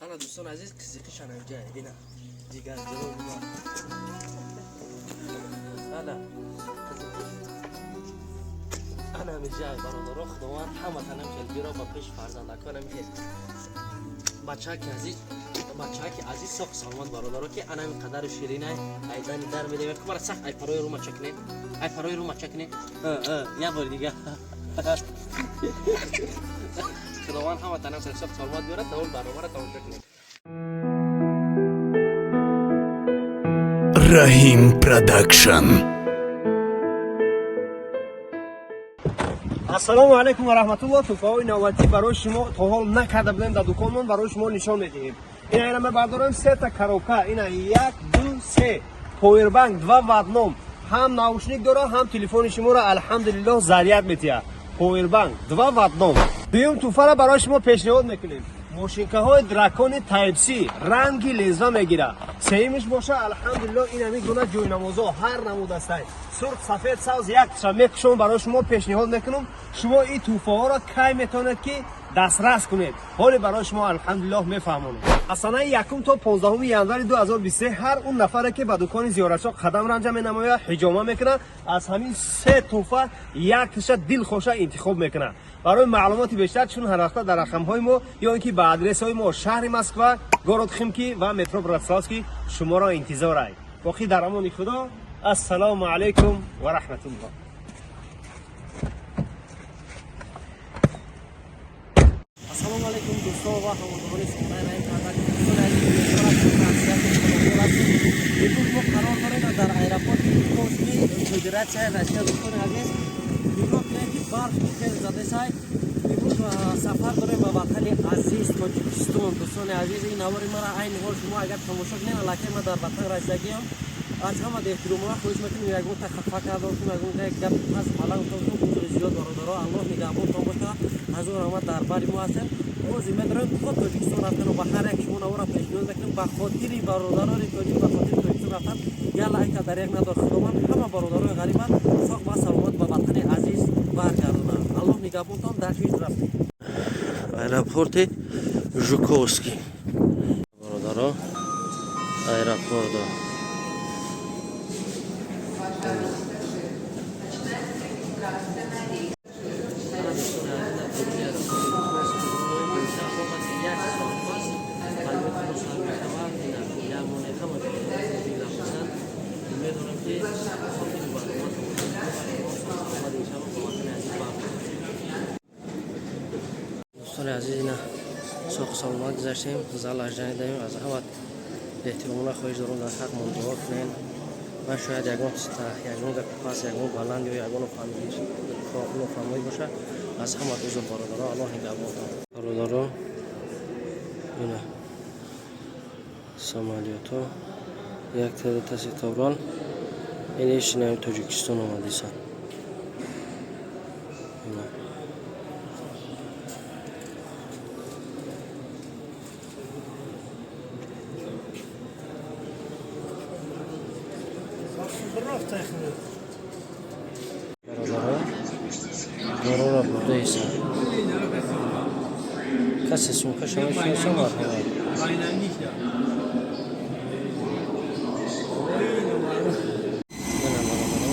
Ана, дӯстони азиз, қизиқишан инҷа, ина дигар ҷило. Ана қизиқиш, ана миҷай, бародаро. Худованд ҳаматанам хел биро ба пеши фарзандаконам, хел бачаки азиз, бачаки азиз, соқ саломат, бародаро, ки ана ин қадари ширинай айдани дар медем. Кумара сахт ай парои ру мачакне, ай парои ру мачакне, як бори дига. Худованд ҳаматанам хел соқ саломат биёрад. Давом барномаро тамошо кунед. Раҳим Продакшн. Ассалому алайкум ва раҳматуллоҳ. Тӯҳфаҳои навбатӣ барои шумо, то ҳол накарда будем дар дуконмон, барои шумо нишон медиҳем. Ина, ина мебардорем сета коробка, ина, як, ду, се. Повербанк два в одном, ҳам наушник дора, ҳам телефони шуморо, алҳамдулиллоҳ, заряд метиҳад. Повербанк два в одном. Дуюм тӯҳфаро барои шумо пешниҳод мекунем: мошинкаҳои дракони Type C, ранги лезва мегирад. Сеюмиш боша, алҳамдулиллоҳ, ин ҳамин гуна ҷойнамозо, ҳар намуд астай: сурх, сафед, сабз. Якташа мекушом, барои шумо пешниҳод мекунам. Шумо ин тӯҳфаҳоро кай метавонед ки дастрас кунед, ҳоле барои шумо, алҳамдулиллоҳ, мефаҳмонем. Аз санаи 1 то 15 январи 2023 ҳар он нафаре ки ба дукони Зиёратшоҳ қадам ранҷа менамояд, ҳиҷома мекунад, аз ҳамин се тӯҳфа якташа дилхоша интихоб мекунад. Барои маълумоти бештар, чун ҳар вақта, дар рақамҳои мо ё ин ки ба адресҳои мо: шаҳри Москва, город Химки ва метро Братславский шуморо интизорай. Боқӣ дар амони Худо. Ассалому алайкум ва раҳматуллоҳ. Ассалому алайкум, дӯстон ва ҳаводорони сомонаи Раҳим Продакшн. Дӯстони азиз, умедворам, ҳастем. Имрӯз мо қарор дорем дар аэропорти Жуковский, Федератсияи Россия. Дӯстони азиз, нигоҳ кунед, ки барф хеле задесай. Имрӯз сафар дорем ба ватани азиз Тоҷикистон. Дӯстони азиз, ин навори мара айни ҳол шумо агар тамошо кунед, аллакай ман дар ватан расидагиам. Аз ҳама эҳтиромона хоҳиш мекунем, ягон та хафа кардотум, ягон гапи паст баланд гуфтам, узри зиёд, бародаро. Аллоҳ нигаҳбонтон бошад. Ҳазор раҳмат, дар бари мо ҳастем. Боз медорем то Тоҷикистон рафтану ба ҳар як шумо навора пешниҳод мекунем. Ба хотири бародарони тоҷик, ба хотири Тоҷикистон рафтан як лайка дареғ надор. Худованд ҳама бародарои ғариба соқ ва саломат ба ватани азиз баргардонад. Аллоҳ нигаҳбонтон. Дар ҳифз рафтем. Аэропорти Жуковский, бародаро, аэропорто. Медонам, ки хотири барнома тамошо ба ватани азиз баргардонад. Дӯстони азиз, ина соқ саломат гузаштем, зал ажданӣ даем. Аз ҳама эҳтиромона хоҳиш дорам, дар ҳақмон дуо кунем. Ман шояд ягон ягон гапи пас, ягон баланд ё ягон нофаҳмоӣ бошад, аз ҳама узр, бародаро. Аллоҳ нигаҳбонтон, бародаро. Ина самолётҳо, як та сетоврал ин Тоҷикистон омадисан. Ина бародаро, дорора бурдаиса. Касе сумкаша мешиноса, марҳамат. Ина, бародаро.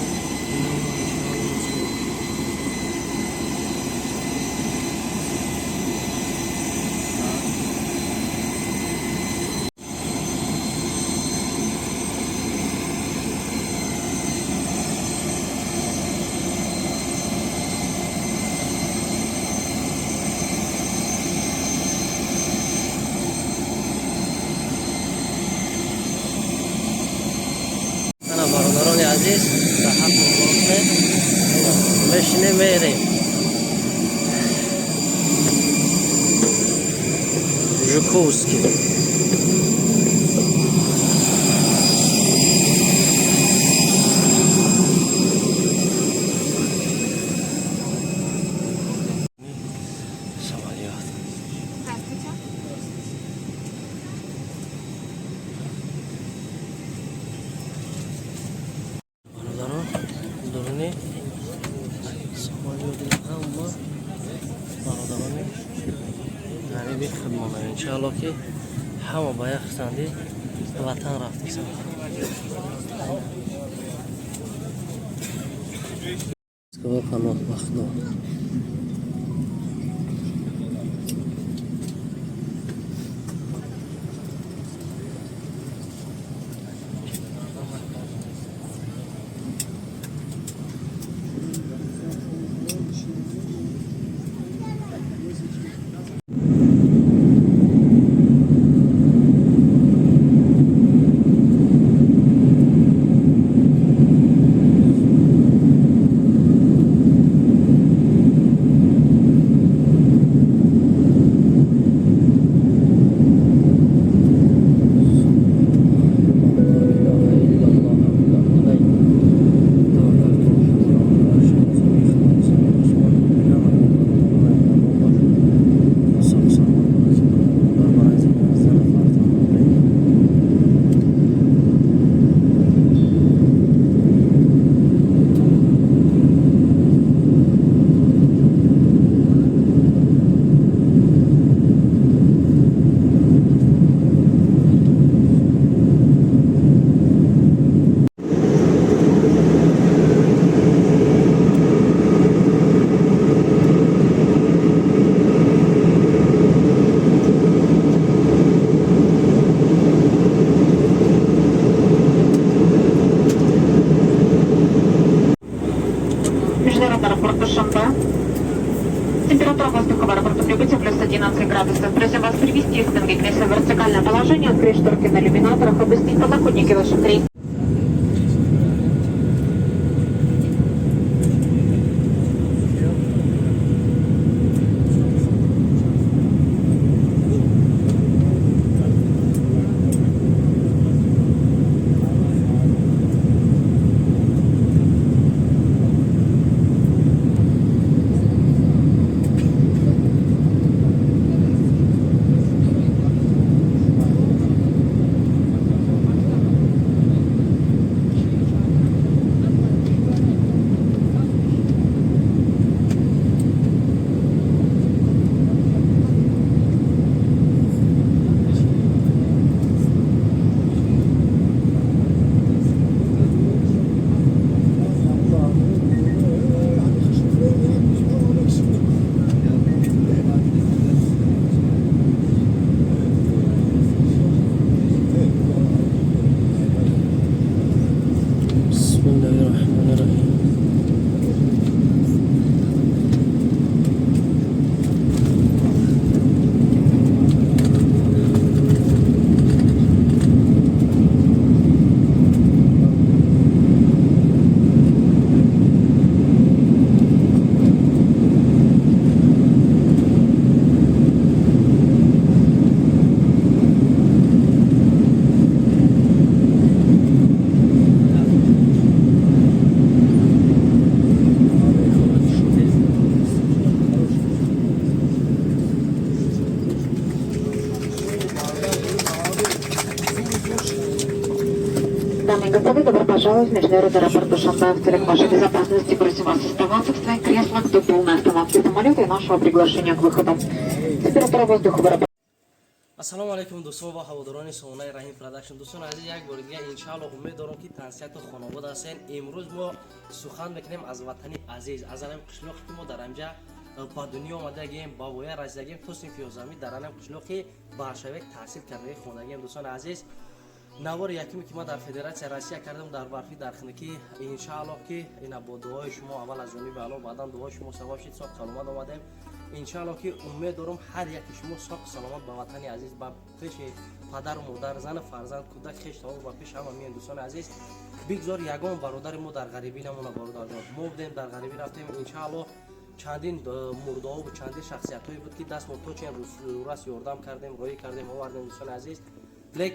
Ана, бародарони азиз, ба ҳақ кунед, мешинем, мерем Жуковский. Самолёт. Здравствуйте. Бародарон, дуруни самолёти ҳама бародарони ғариби хидмона. Иншаалло, ки Ҳама ба як хурсандӣ ватан рафтасан. Москва паноҳ ба Худо. Международный аэропорт Душанбе. Температура воздуха в аэропорту прибытия плюс 11 градусов. Просим вас привести спинки кресла в вертикальное положение, открыть шторки на иллюминаторах, опустить подлокотники ваших кресел. Бисмиллаҳи раҳмони раҳим. Дамы и господа, добро пожаловать в Международный аэропорт Душанбе. В целях вашей безопасности просим вас оставаться в своих креслах до полной остановки самолета и нашего приглашения к выходу. Температура воздуха в аэропорту Ассалому алайкум, дӯстон ва ҳаводорони сомонаи Раҳим Продакшн. Дӯстони азиз, як бори дига, иншаалло, умед дорам, ки тансиҳату хонавода ҳастен. Имрӯз мо сухан мекунем аз ватани азиз, аз анам қишлоқе, ки мо дар анҷа ба дунё омадагем, ба воя расидагем, то синфи ёздаҳумӣ дар анам қишлоқи Баршавек таҳсил кардаги, хондагем. Дӯстони азиз, навори якуме, ки ман дар Федератсия Россия кардам, дар барфӣ, дар хунукӣ, иншааллоҳ, ки ина бо дуои шумо, аввал аз ҷониби Аллоҳ, баъдан дуои шумо савоб шид, соқ саломат омадем. Иншааллоҳ, ки умед дорам, ҳар яки шумо соқ саломат ба ватани азиз, ба пеши падару модар, зану фарзанд, кӯдак, хеш тавор, ба пеши ҳама меоем. Дӯстони азиз, бигзор ягон бародари мо дар ғарибӣ намона. Бародарҷон, мо будем, дар ғарибӣ рафтем. Иншааллоҳ, чандин мурдаҳо, чандин шахсиятҳое буд, ки даст мо то чен раст ёрдам кардем, роҳӣ кардем, овардем. Дӯстони азиз, лек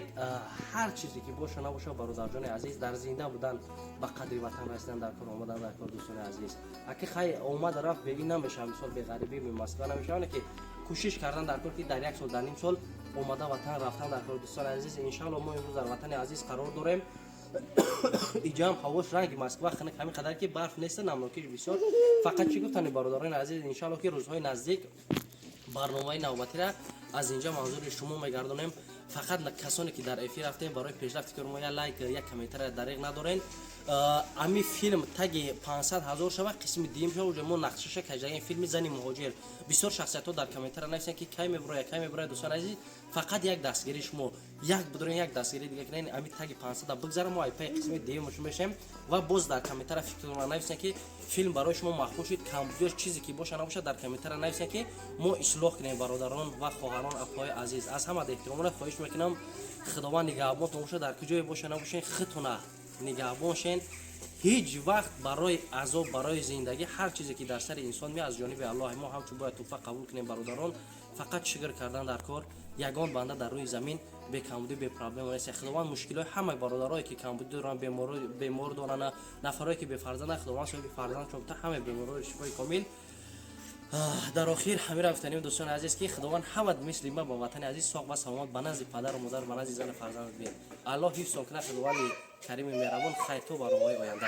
ҳар чизе ки боша набоша, бародарҷони азиз, дар зинда будан ба қадри ватан расидан дар кор, омадан дар кор. Дӯстони азиз, аки хай омада рафт, беин намешава, мисол, беғарибӣ, бемосква намешава, ки кӯшиш кардан дар кор, ки дар як сол, дар ним сол омада ватан рафтан дар кор. Дӯстони азиз, иншаалло, мо имрӯз дар ватани азиз қарор дорем. Иҷаам ҳавош ранги Москва хунук, ҳамин қадар ки барф неста, намнокиш бисёр. Фақат чӣ гуфтани, бародарони азиз, иншаалло, ки рӯзҳои наздик барномаи навбатира аз инҷа манзури шумо мегардонем. Фақат касоне, ки дар эфир рафтем, барои пешрафти кори мо як лайк, як комментария дареғ надорен. Ами филм таги 500 ҳазор шава, қисми дуюм шава. Уже мо нақшаша кашидаем, филми «Зани муҳоҷир». Бисёр шахсиятҳо дар комментария нависанд, ки кай мебурояд, кай мебурояд. Дӯстони азиз, фақат як дастгирии шумо, як бидорен, як дастгирии дига кунен, ами таги 500 бигзара, мо айпаи қисми дуюмаш мешавем. Ва боз дар комментария фикртонро нависанд, ки филм барои шумо маъқул шуд, камбудиёш чизе ки боша набошад, дар комментария нависанд, ки мо ислоҳ кунем. Бародарон ва хоҳарон, апои азиз, аз ҳама эҳтиромона хоҳиш мекунам, Худованд нигаҳбонтон бошад. Дар куҷое боша набошен, худтона нигаҳбон шен. Ҳеҷ вақт барои азоб, барои зиндагӣ, ҳар чизе ки дар сари инсон меяд, аз ҷониби Аллоҳ, мо ҳамчун бояд туҳфа қабул кунем. Бародарон, фақат шукр кардан дар кор. Ягон банда дар рӯи замин бекамбудӣ, бепроблема нест. Худованд мушкилои ҳамаи бародарое, ки камбудӣ доранд, бемор доранд, нафарое, ки бефарзанданд, Худованд соҳиби фарзанд чопта, ҳамаи беморҳои шифои комил. Дар охир ҳамира гуфтанем, дӯстони азиз, ки Худованд ҳама мисли ма ба ватани азиз соғ ва саломат, ба назди падару модар, ба назди зану фарзанд биед. Аллоҳ ҳифзон кунад, Худованди карими меҳрабон. Хайр то барномаҳои оянда.